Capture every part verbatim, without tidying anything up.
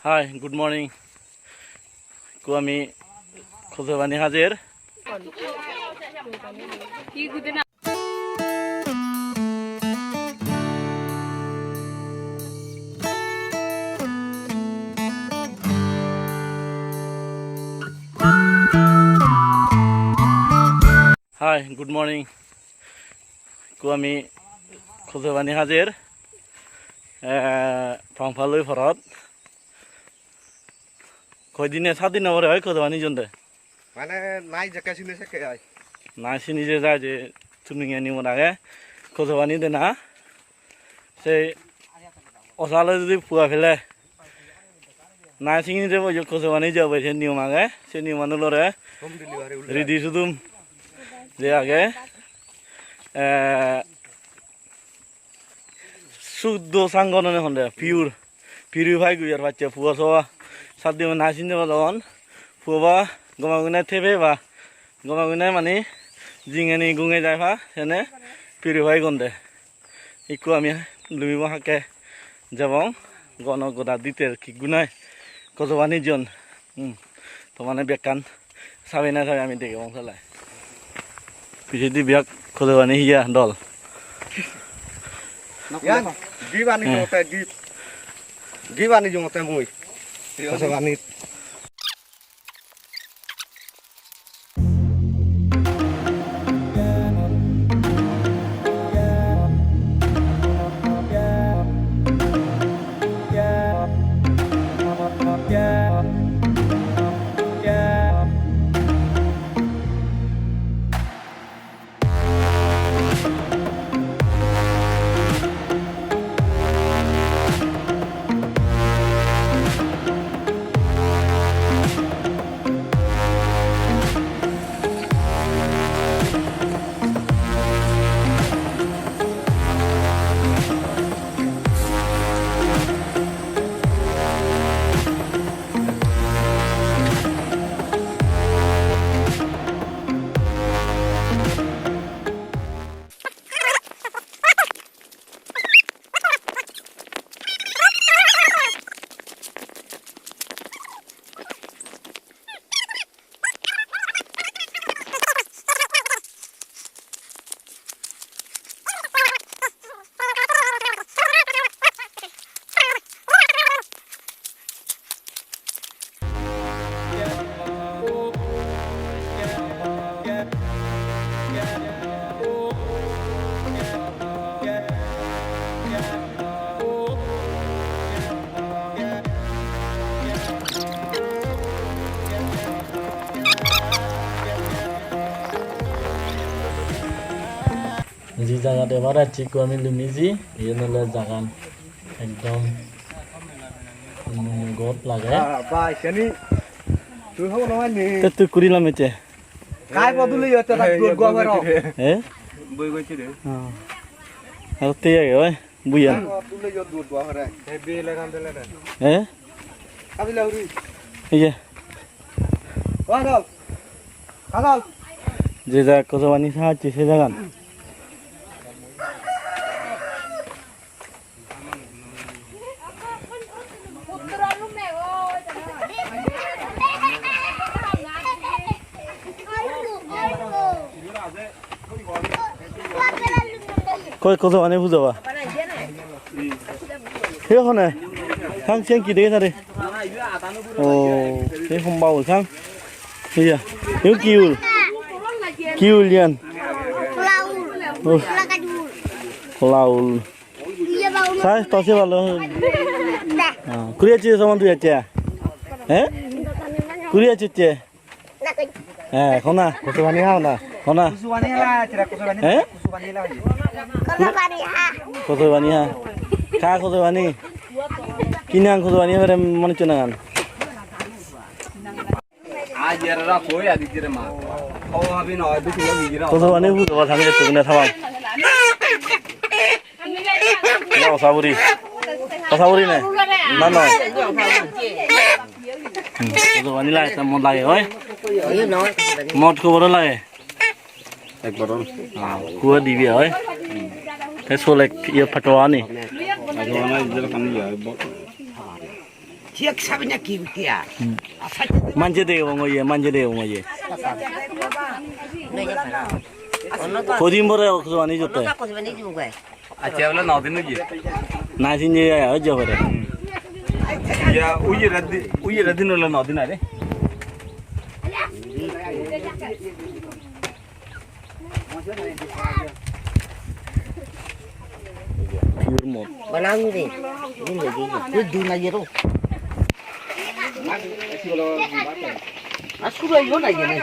Hi, good morning. Ikku ami Khojobani hajer. Hi, good morning. Ikku ami Khojobani hajer, eh, Pangpaloi porot. Koi dine, saat dine pore oi Khojobani jonde. Mane nai jekke sini sekke oi. Nai sini je jai je tumi ngeni mon age Khojobani dena. Se osale jodi pua pele. Nai sini je bojo Khojobani jabo se niyom age. Se niyom anu lore. Home delivery ule. Ridi sudum je age. Eh, Suddo sangonone honde, pure, purify guri ar pacche, puo soba, saddi mane nai sinde padon, puo ba, gome gune thebe ba, gome gune mane jingeni gunge jai pa, sene purify gonde. Ikko ami lumibo hakke jebong, gono goda detail ki gunai, Khojobani jon, hmm, to mane bekkan sabi na sabi ami degong sale. Pijedi biak Khojobani hiya dol. Yan, gibani. Eh. Jongotte gib. Gibani jongotte mui. Khojobani. Je jagat ebar ecchi ikko ami lumi ji, iyen ole jagan ekdom, mm, got lage. Ah, bai, seni. Tui hobor nw pang ni? Te tui kuri lam ecche. Kai bodule yo te ta dur gua baro. Eh? Boi goi chire. Ah. Aro te age oi. Buyan. Eh? Iye. Je jaga Khojobani sahajje se jagan. Koi Khojobani pujo ba? He hone? Thang siyan ki dege tare? Oh, he homba ul thang. Iya. Iyan ki ul? Ki ul iyan? Hola ul. Oh. Hola gaj ul. Hola ul. Iya, ba ul. Sai, to se balo. Nah. Ah, kuri ecche soman tui ecche? Eh? Kuri ecche ecche? Eh, hona. Khojobani ha hona. Hona. Khojobani ha, chera Khojobani. Eh? Khojobani ha. Khojobani ha. Ka Khojobani? Ki nang Khojobani bere manuccho nangan? Khojobani pujo ba sami etto gune thabang. Na, Osaburi. Osaburi ne? Na, noi. Hmm, Khojobani lage, ta mod lage, oi? Mod hobor lage? Ek bottle. Ah, kua dibi, oi? Te solek, ye, patoa ni? Patoa na, ijel kan ye, bo-, Thiak sabi na ki utia. Hmm. Manje de wong oye, manje de wong oye. Kodin pore okso ani jotte. Accha, ole no din oye. Na din ye ya, oye pore. Ya, uye radi, uye radi no ole no din are. Pure mod. Banang de. Din de. Koi dun na yero. Asura yo na yene.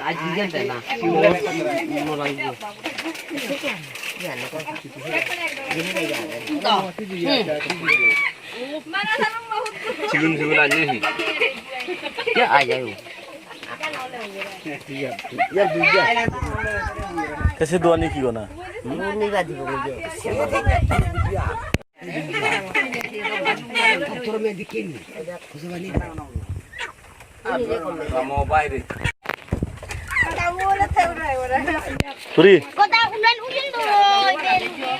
Aji jan na. No la yo. Sigun sigun aje hi. Ya aja yo. Kese duani ki gona? Muni ba dibo muni. Turi.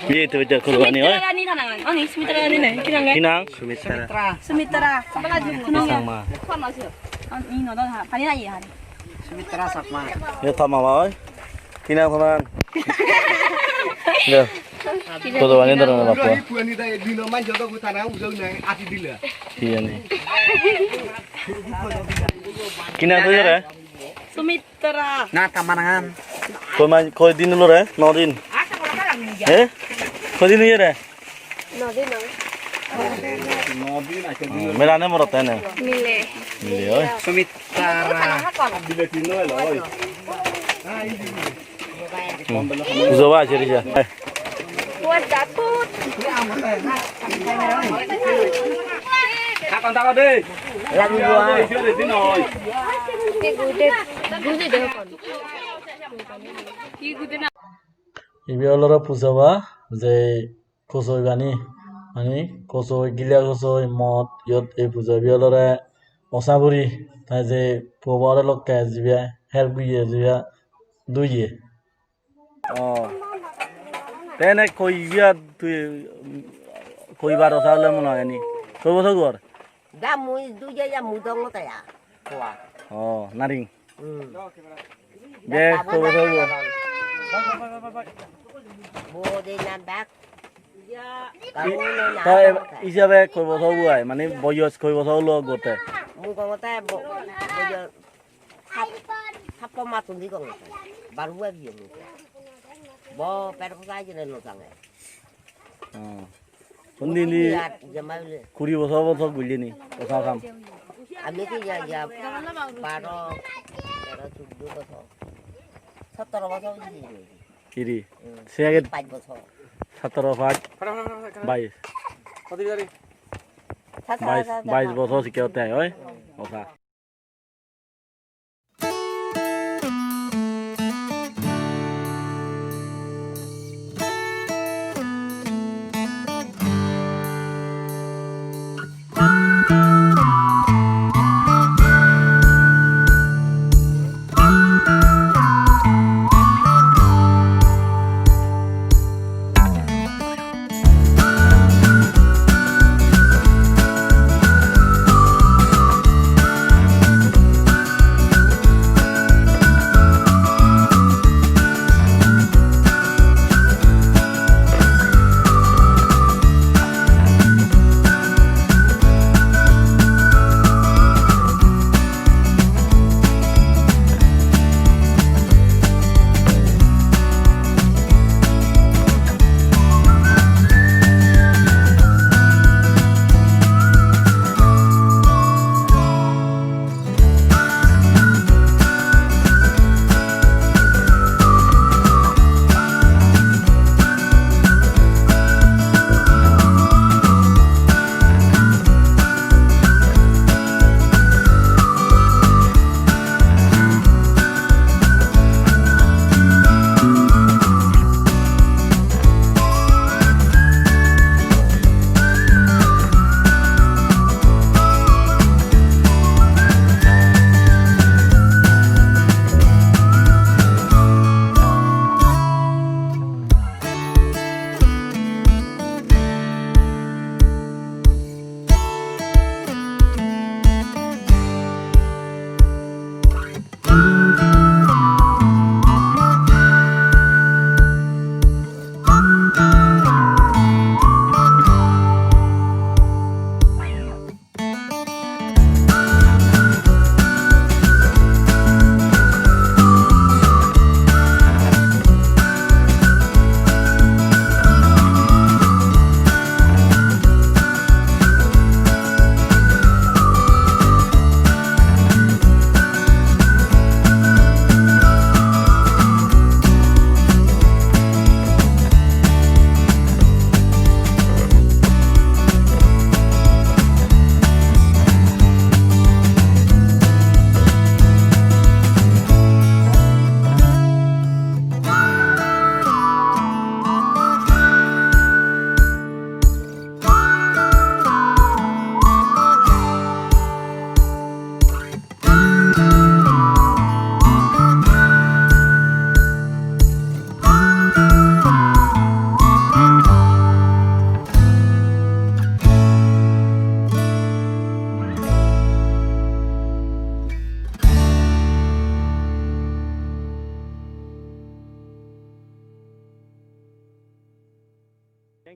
Ye to ja khulwani oi. Ani nang, ani Sumitra ani nang, kinang. Kinang? Sumitra. Sumitra. Sangma. Ani no da, pani na ye hari. Sumitra Chakma. Yo tama ba oi. Kinang konan. Yo. Khulwani doro na bappa. Hi ani. Kinang to jare? Sumitra. Na, tamanangan. Koi ma-, koi din olo re? No din. Eh? Koi din oye re? No din, no. Oh, mela ne morot ne? Mile. Mile, oi. Sumitra. Pujo ba aje ri ja. Ibe olore pujo ba je kosoi bani, mane kosoi, gila kosoi, mod, iyot ei pujo ibe olore osa puri, te je puo bo ore lokke jibe help goye, jibe duye. Oh. Te ene koi ibe tui, koi bar osa ole mone hoy ni? Koi bosor gor? Da mui duye ya mui dong te ya. Koi. Oh, naring. Hmm. De, koi bosor gor? Bo de na bak. Gaun na ta e-, hisabe koi bosor bo ai, mane boyos koi bosor olo gote? Mui gongote bo-, boyos sap-, sappo matun di gongote. Baru agiye mui. Bo per ko sai jene no tange. Hmm. Undi ni ar jemai le. Kuri bosor bosor gulle ni, osa kam. Ami ki ya, ya, baro, tero, suddo bosor. Sotoro bosor gulle ni. Kiri? Hmm. Se age pach bosor. Sotoro pach, bais. Bais, bais bosor sikke otte ai, oi? Osa.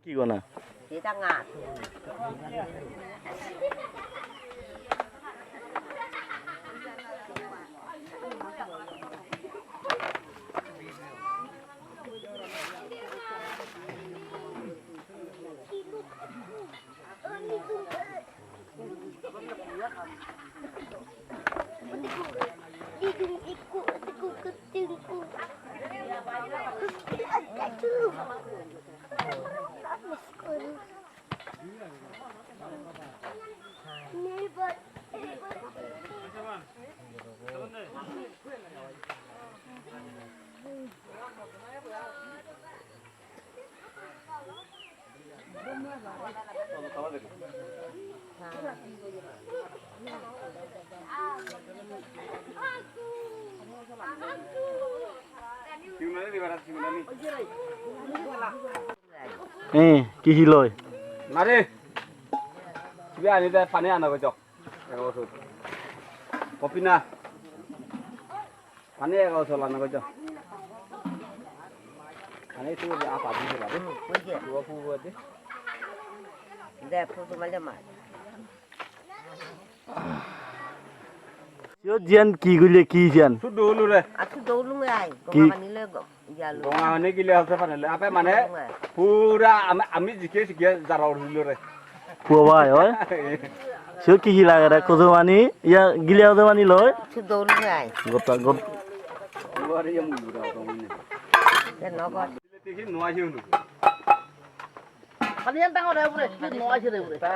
Hi gona? Eh, ki hi loi? Mare. Sibe ani de pani ana gojok. Ego sut. Kopi na. Pani ego sola na gojok. Ani tu apa di sola. Oi je. Tu apa buat de? De, putu male ma. Siyot jiyan ki gule ki jiyan? Suddo ulure. Ar suddo ulunge ai. Ki? Goma pani loi go-, jalo. Goma pani gile hote pani loi. Ape mane pura ami, ami jike sike jara ulure. Pua bai, oi? Siyot ki hi lage re? Koso pani, iya gile hote pani loi? Suddo ulunge ai. Gopta, gop-, Te no gor. Pani an dangor ure, sini no asire ure. Pani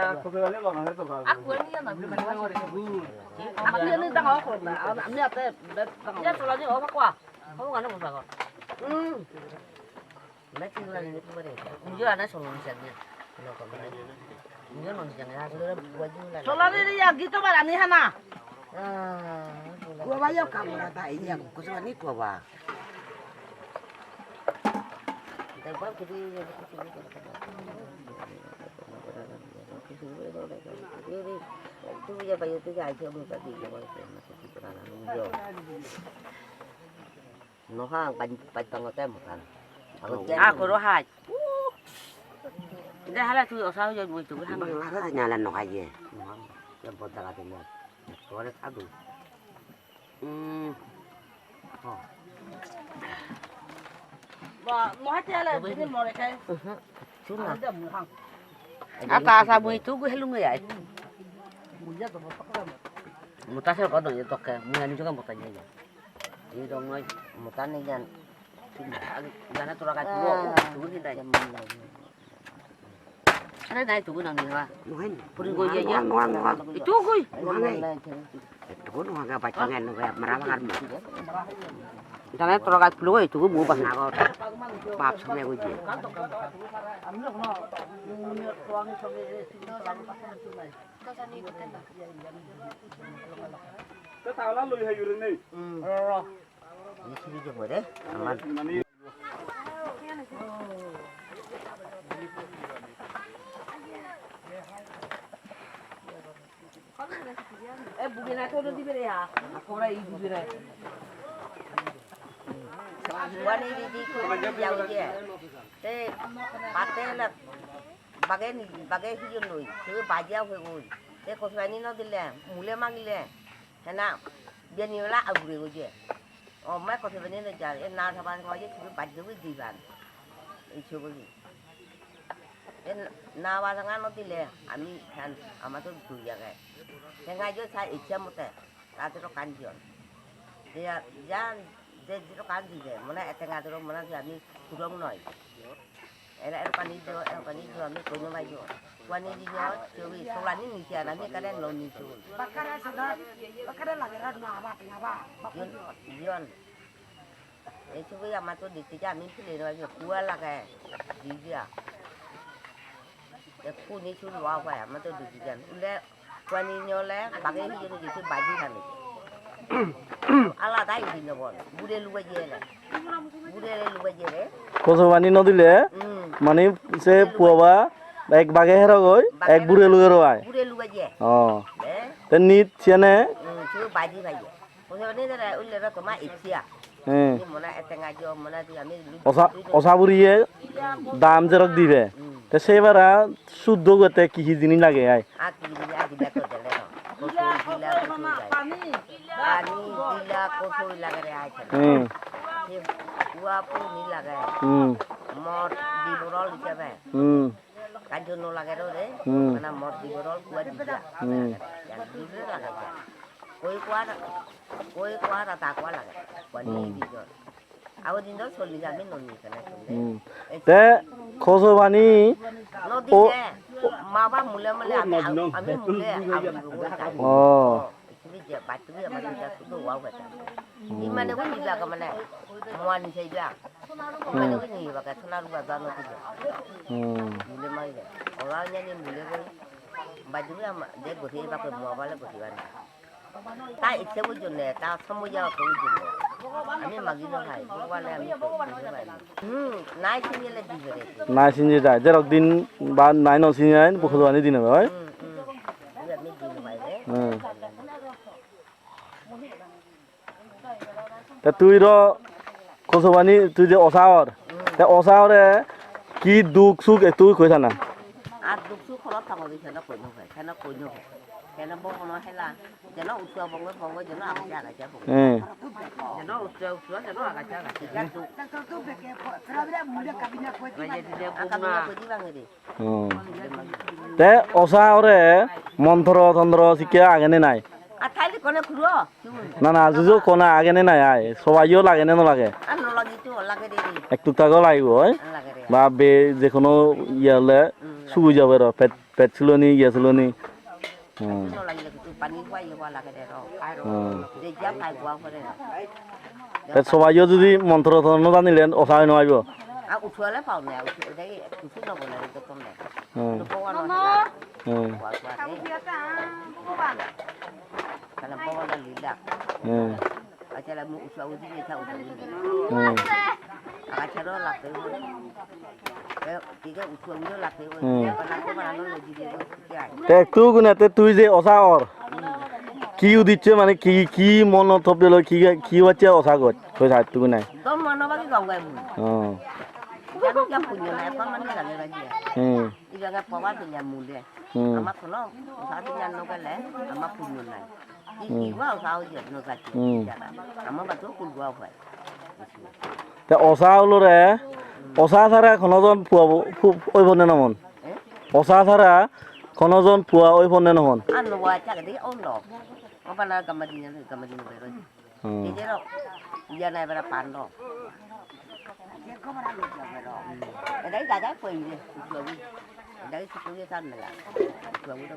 an dangor ure na, ami ate bet dangor. Ya, sola ni, oh, kwa. Oh, ngana mo sagor. Hmm. Mati gula ni tu bare. Mujhe ana solo ni sanya. Mujhe no sanya. Sola ni ya gitu barani hana. Ah, gua ba yo kamera ta iya, gua sola ni gua ba. No hang, pan-, pan tango te mo kan. Ako koro hai. Inde hala tui osa hoye mui tui hang. Bang hala nyala no hai ye. No hang. Ye bodda ka tui mo. Kore ka du. Hmm. Ba, mo hai te hala, bini mo re kai. Chuna. Ata asa mui tu gu helung ya. Mota se ko do ye tokke, mui ani joga mota ye. Ei dong noi. Mota nei jan. Jane tora gaj pulo, tugun hindai. Are nai tugun ang ni ha. Nuhan. Puri goi ye ye. Nuhan, nuhan, nuhan. Itu goi. Nuhan ai. Itu nuhan ga bacang anu ga mara makan. Jane tora gaj pulo itu goi mu bas. Nagor. Bap same goi je. Te tawla loi hai yure nei. Hmm. Ro, ro. Ini sini jeng bade. Aman. Eh, bugena to dibe re ha. Akora i dibe re. Wani di di ko ya uye. Te pate na bage ni, bage hi yo loi. Te bajia hoi goi. Te koswani no dile, mule mangile. Hena, biyani ola agure goje. O, mai kote bani no jar, e na saban goje, sibe bajjo bi diban. Ei sobo ni. E na bajanga no dile, ami han, ama to dui age. Tenga jo sa ichha mote, ta to kan jon. Dia, jan, je jiro kan dije, mane e tenga doro mane ami kurong noi. Era, era pani jo, era pani jo, ami koi no pai jo. Pani di jo, chobi, solani nisi ana, ami kare no nisi. Bakara sada, bakara lage ra na ba, na ba. Jon, jon. Ei chobi ama to dikti ja, ami phile no pai jo, kua lage, di ja. E kuni chu lua pai, ama to dikti jan. Ule Pani nyole bage hijeni jesu baji hani. Alada idi no bon. Bure lugaje ele. Bure lugaje re. Koso pani no dile, hmm, mane se puaba ek bage herogoi, ek bure luge roai. Bure lugaje. Oh. Eh? Te nit siene? Hmm, chu baji baji. Koso pani dere ulle ro toma ichia. Hmm. Mone ettenga jo, mone di ami lu-, osa, lu-, osa buriye dam jerok dibe. Hmm. Te se bara suddo gotte ki hi jinis lage ai? Ar ki jinis, ar jinis to dele no. Kosoi dila, kosoi lage. Pani dila, kosoi lage re ai. Hmm. Ye ua puni lage. Hmm. Mod di borol hisebe. Hmm. Kajjo no lage ro re, hmm, bana mor di gorol kua di ja. Hmm. Jan dure lage ja. Koi kua, koi kua ra ta kua lage. Kua ni, hmm, di jor. Ago din do solli jami no ni kana. Hmm. Te koso pani no di o je. Ma ba mule mule ami, ami mule, ami mule. Oh. Tumi je, baj tumi amar je sudu wau bata. Hmm. Imane ko ni jaga mane, muani sai ja. Imane ko ni baga sona ruwa jano ti ja. Hmm. Mule mai ja. Ola nya ni mule ko. Baj tumi ama, je gosi ba ko mo bale gosi ba ni. Ta icche bu jonne, ta somoy ja ko bu jonne. Ami magi no hai, Bhagwan ami ko, ko hai. Hmm, nai sinjele di bere. Nai sinje dai, jerok din ba nai no sinje ain, bukhul ani din oi. Hmm, hmm. Ami din bai re. Hmm. Te tui ro kosubani tui je osa or. Te osa ore ki duk suk e tui koi sana? Ar duk suk holo tamo bi seno koi no koi, seno koi no koi. Seno bongo no hela, jeno utua bongo bongo, jeno agacha agacha bongo. Hmm. Jeno utua utua, jeno agacha agacha. Jeno duk. Akabinya koi di bang ere. Hmm. Te osa ore montro tondro sikke age ne nai? Ar thaile kone kuro. Na, na, juju kona age ne nai ai? Sobayo lage ne no lage? Ar no lage to, lage de de. Ektuk tago lagibo, oi? Lage de. Ba be je kono iye ole, hmm, sugu jabe ro, pet, pet suloni, iye suloni. Hmm. No lagile to pani khua iye khua lage de ro. Ai ro. Hmm. Je ja khai khua khore ro. Te sobayo judi montro tondro no janile osa oi no paribo. A uthwale pao ne, uthwale, uthwale no bole to tonne. Hmm. To Bhagwan no. Hmm. Khua khua de. Tale Bhagwan lila. Hmm. Achala mu uthwa udi ne tha uthwa udi. Hmm. Aga chero la pe. E, tike uthwa udi la pe. Hmm. Bana ko bana no lo jide ko tike ai. Te tu gune te tui je osa or. Hmm. Ki udicche mane ki, ki mono thop dilo ki, ki wacche osa goj. Koi sa tu gune. Dom mono bagi gong gai mu. Hmm. Jam jam punyo na ko mane lage lagi. Hmm. Ibe ga pawa de nya mu de. Hmm. Ama kono usa de nya no gele, ama punyo nai. Ki, hmm, ki wa usa o je no ga ki. Hmm. Jara. Ama ba to kul wa hoi. Te osa olore, osa sara hono jon pua bo-, pu-, oi ponne no mon. Eh? Osa sara hono jon pua oi ponne no mon. An no wa cha de o no. O bana gama din, gama din bero. Hmm. Ijero, iya na ebara pando. Edai dada koi ire, utuabu. Edai sukuri tan mela. Utuabu do.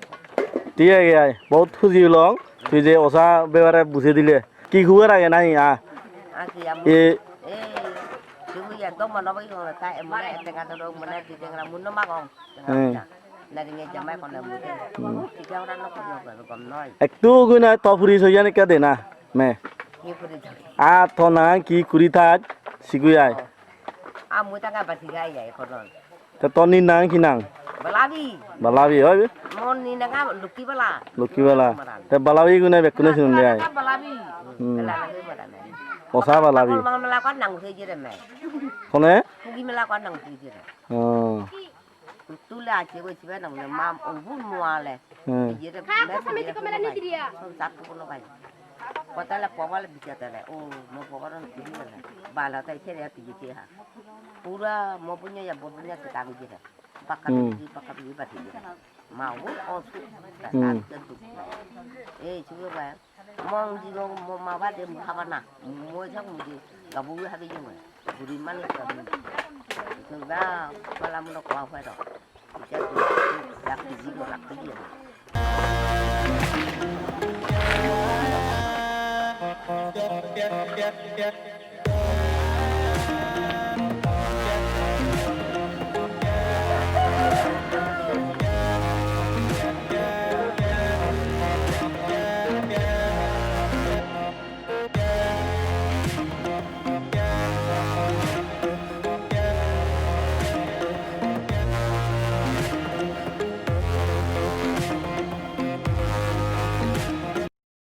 Thik age ai, bahut huji olong. Tui je osa bepare bujei dile. Ki huber age nahi, a? A ki amu. E. E, tui ya to mano bai ko ta emone etenga do mone di tengra munno magong. Hmm. Naringe jamai kone mute. Hmm. Tika ora no kono gom noi. Ektu guna to puri soyan ekka de na, me. Ki puri jai? A to nang ki kuri thaj, sigui ai. Oh. A mui tanga basi gai ai kono. Te to ni nang ki nang? Balabi. Balabi, oi. Mon ni nang Lukki Bala. Lukki Bala. Maran. Te Balabi gune bekkune sinun de ai. Balabi. Hmm. Balabi maran. Osa Balabi. Mang mela ko nang se jere me. Kone? Kugi mela ko nang se jere. Oh. Tule ache goi sibe nang ne mam o bu muale. Hmm. Iyere. Ka ko samedi ko mela ni diriya. Son sat ko no bai. Kotale pobal bicha tale. O mo pobaron kudi mela. Bala tai sere ati biche ha. Pura mo punya ya bo punya kita goi jere. Pakka, hmm, biji, pakka biji bati jere. Ma o o su. Hmm. Eh, suwe ba. Mong di go mo ma ba de mo haba na. Mo jang mo di gabu habi jung. Guri mani ka mo. Itu ba pala mo ko wa do. Ita di dak di go dak di go.